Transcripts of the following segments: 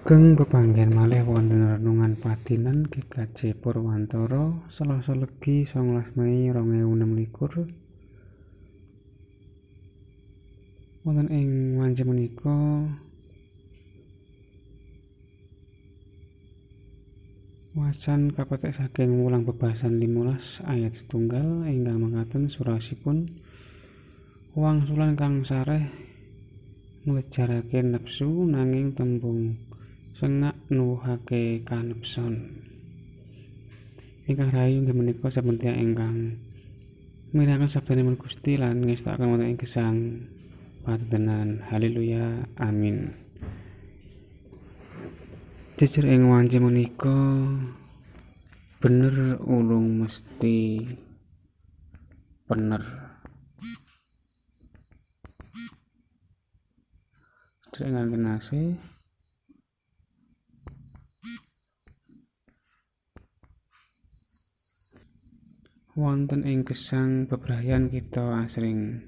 Sugeng pepanggihan malih wonten renungan padinan GKJ Purwantara Selasa Legi 19 Mei 2026. Wonten ing wanci menika wacan kapetik saking wulang bebasan 15 ayat 1 ingkang mekaten surasipun wangsulan kang sareh nglejarake nepsu nanging tembung sengak nuwuhake kanepson. Ingkang rahayu inggih menika saben tiyang ingkang mirengaken sabdanipun Gusti lan ngestokaken wonten ing gesang patetenan. Haleluya, amin. Jejer ing wanci menika bener urung mesti pener. Sedherek ingkang kinasih, wonten ing gesang bebrayan kita asring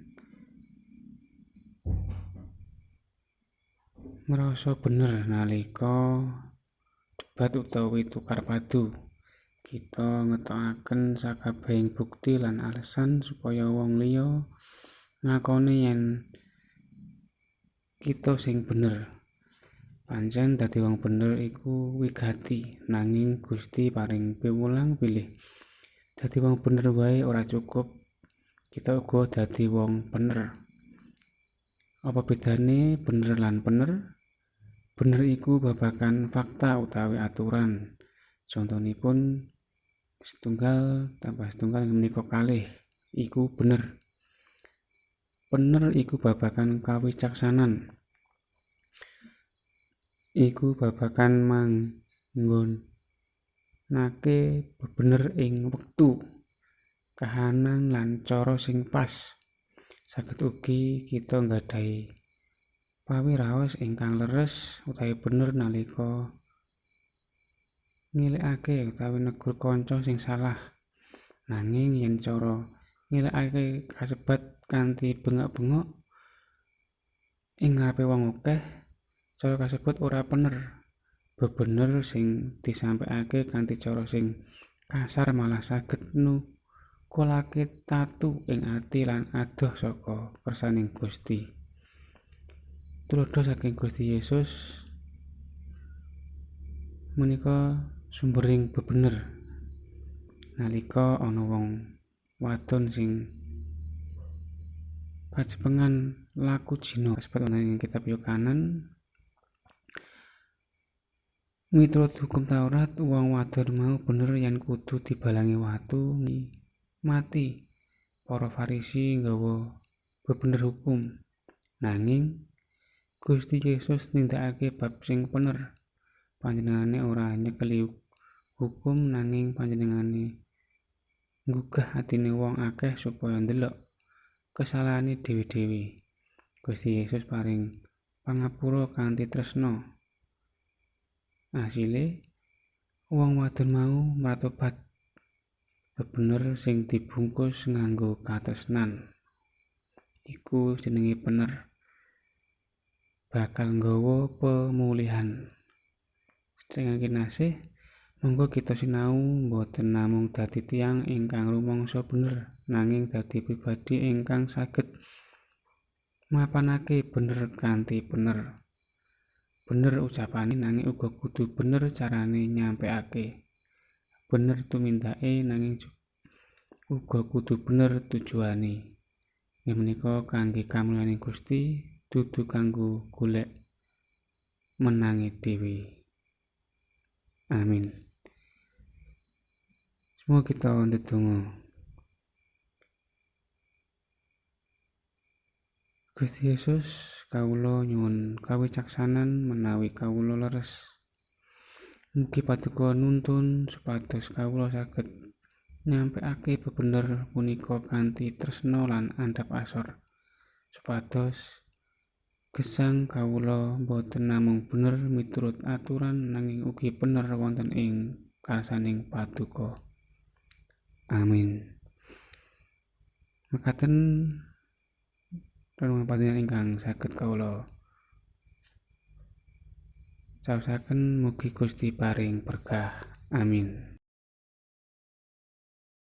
ngrasa bener nalika debat utawi tukar padu. Kita ngetokaken sakabehing bukti lan alesan supaya wong liya ngakoni yen kita sing bener. Pancen dadi wong bener iku wigati, nanging Gusti paring piwulang bilih dadi wong bener wae ora cukup, kita uga dadi wong pener. Apa bedane bener lan pener? Bener iku babagan fakta utawi aturan. Contonipun setunggal tambah setunggal menika kalih, iku bener. Pener iku babagan kawicaksanan. Iku babagan manggonake bebener ing wektu, kahanan lan cara sing pas. Saged ugi kita nggadahi pawiraos ingkang leres utawi bener nalika ngelekake utawi negur kanca sing salah. Nanging yen cara ngelekake kasebat kanthi bengak-bengok ing ngarepe wong akeh, cara kasebut ora pener. Bebener sing disampekake kanthi cara sing kasar malah saged nukulake tatu ing ati lan adoh saka kersaning Gusti. Tuladha saking Gusti Yesus menika sumbering bebener. Nalika ana wong wadon sing kajepengan laku jina, kasebut wonten ing kitab Yohanes. Miturut hukum Taurat, wong wadon mau bener yen kudu dibalangi watu mati. Para Farisi nggawa bebener hukum, nanging Gusti Yesus nindakake bab sing pener. Panjenengane ora nyekeli hukum, nanging panjenengane nggugah atine wong akeh supaya ndelok kesalahane dhewe-dhewe. Gusti Yesus paring pangapura kanthi tresna. Asile wong wadon mau mratobat. Bebener sing dibungkus nganggo katresnan iku jenenge pener, bakal nggawa pemulihan. Sedherek kinasih, monggo kita sinau mboten namung dadi tiyang ingkang rumangsa bener, nanging dadi pribadi ingkang saged mapanake bener kanthi pener. Bener ucapane nanging uga kudu bener carane nyampekake. Bener tumindake nanging uga kudu bener tujuane. Inggih menika kangge kamulyaning Gusti, dudu kanggo golek menange dhewe. Amin. Semoga kita ndedonga. Gusti Yesus, kawula nyuwun kawicaksanan menawi kawula leres. Mugi paduka nuntun supados kawula saged nyampekake bebener punika kanthi tresna lan andhap asor, supados gesang kawula boten namung bener miturut aturan nanging ugi pener wonten ing karsaning paduka. Amin. Mekaten renungan panjenengan ingkang saged kawula Caosaken mugi Gusti paring berkah. Amin.